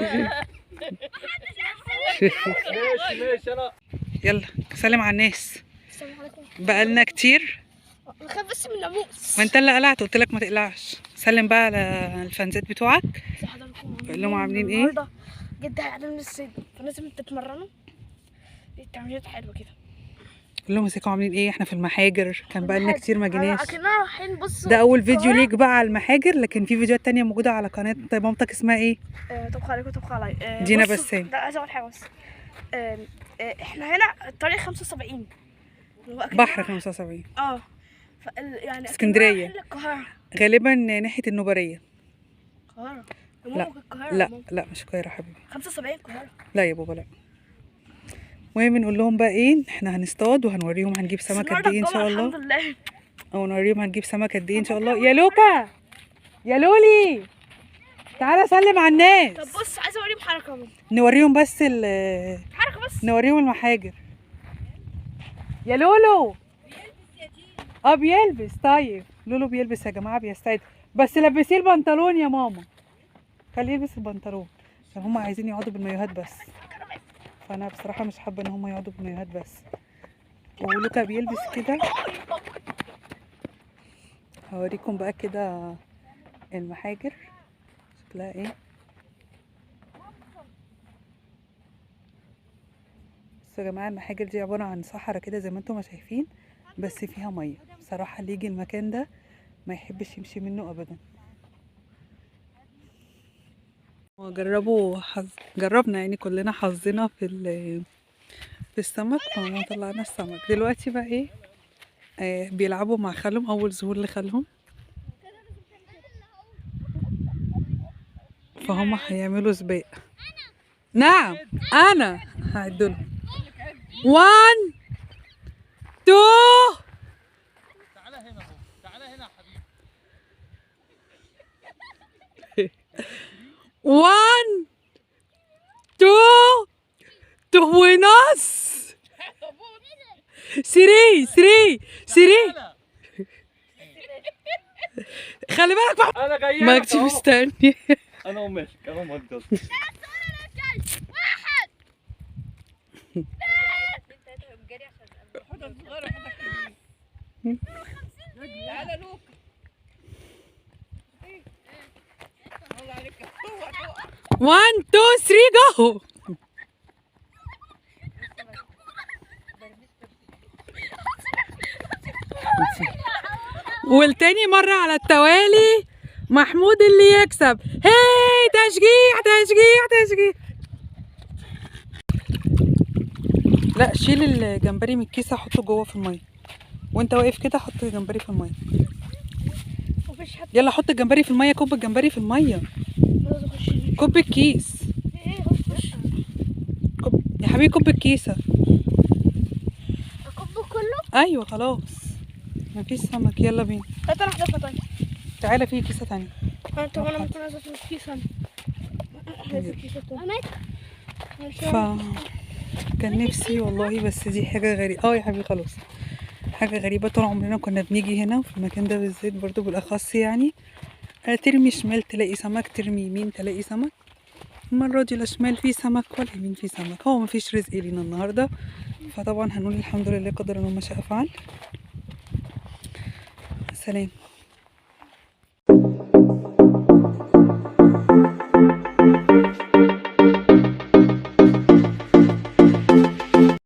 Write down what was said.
ماشي ماشي. انا يلا سلم على الناس. السلام عليكم. بقالنا كتير. بخاف بس من الناموس. ما انت اللي قلعت، قلت لك ما تقلعش. سلم بقى على الفانزات بتوعك، قول لهم عاملين ايه. النهارده جد هيعلمني الصيد، فلازم تتمرنوا. التمرينات حلوة كده. قول لهم ازيكم عاملين ايه. احنا في المحاجر، كان بقالنا كتير ما جيناش. كنا رايحين. بص ده اول فيديو ليك بقى على المحاجر، لكن في فيديوهات تانية موجودة على قناة مامتك اسمها ايه؟ طبخ عليكم طبخ عليا. دينا بصوا، بسام. لا عايزه اقول حاجة بس. احنا هنا الطريق 75، بحر 75. يعني اسكندرية. رايحين للقاهره. غالبا ناحية النوبرية. القاهرة. لا، القاهرة. لا لا مش القاهرة حبيبي. 75 القاهرة. لا يا بابا لا. المهم نقول لهم بقى ايه، احنا هنصطاد وهنوريهم هنجيب سمك قد ايه ان شاء الله. الحمد لله. او نوريهم هنجيب سمك قد ايه ان شاء الله. يا لوكا يا لولي تعالى سلم على الناس. طب بص عايزه اوريهم حركة ماما. نوريهم بس حركة بس. نوريهم المحاجر. يا لولو. بيلبس. طيب لولو بيلبس يا جماعة، بيستعد. بس لبسيه البنطلون يا ماما، خليه يلبس البنطلون عشان هم عايزين يقعدوا بالمايوهات بس. فانا بصراحة مش حابة ان هم يقعدوا بالمايوهات بس. ولوكا بيلبس كده. هوريكم بقى كده المحاجر شكلها ايه. بصوا يا جماعة، المحاجر دي عبارة عن صحراء كده زي ما انتم ما شايفين، بس فيها مية. بصراحة اللي يجي المكان ده ما يحبش يمشي منه ابدا. جربوا حظ، جربنا يعني كلنا حظنا في السمك، فما طلعنا السمك. دلوقتي بقى ايه، بيلعبوا مع خالهم، اول ظهور لخالهم، فهم هيعملوا سباق. نعم انا هعدلهم. 1 2. تعالى هنا اهو، تعالى هنا يا حبيبي. 1 2 2 ونص. 3 3 3. خلي بالك. انا جاي. ما كنتش مستني. انا ومالك، انا ومالك. 1 2 3 جو. والتاني مرة على التوالي محمود اللي يكسب. هاي تشجيع تشجيع تشجيع. لا شيل الجمبري من الكيسة، حطه جوه في المية وانت واقف كده. حط الجمبري في المية. يلا حط الجمبري في المية. كب الجمبري في المية. كب الكيس. كب يا حبيبي، كب الكيسة. اكبه كله؟ ايوه خلاص مفيش سمك. يلا بينا. هات انا احذفها. طيب تعالى في كيسة تانية. طب انا ممكن احذف الكيسة انا. كان نفسي والله، بس دي حاجة غريبة. يا حبيبي خلاص، حاجة غريبة. طول عمرنا كنا بنيجي هنا في المكان ده بالذات برضو بالأخص، يعني ترمي شمال تلاقي سمك، ترمي يمين تلاقي سمك. المرة دي لا شمال فيه سمك ولا يمين فيه سمك. هو مفيش رزق لينا النهاردة، فطبعا هنقول الحمد لله قدر الله ما شاء فعل. سلام.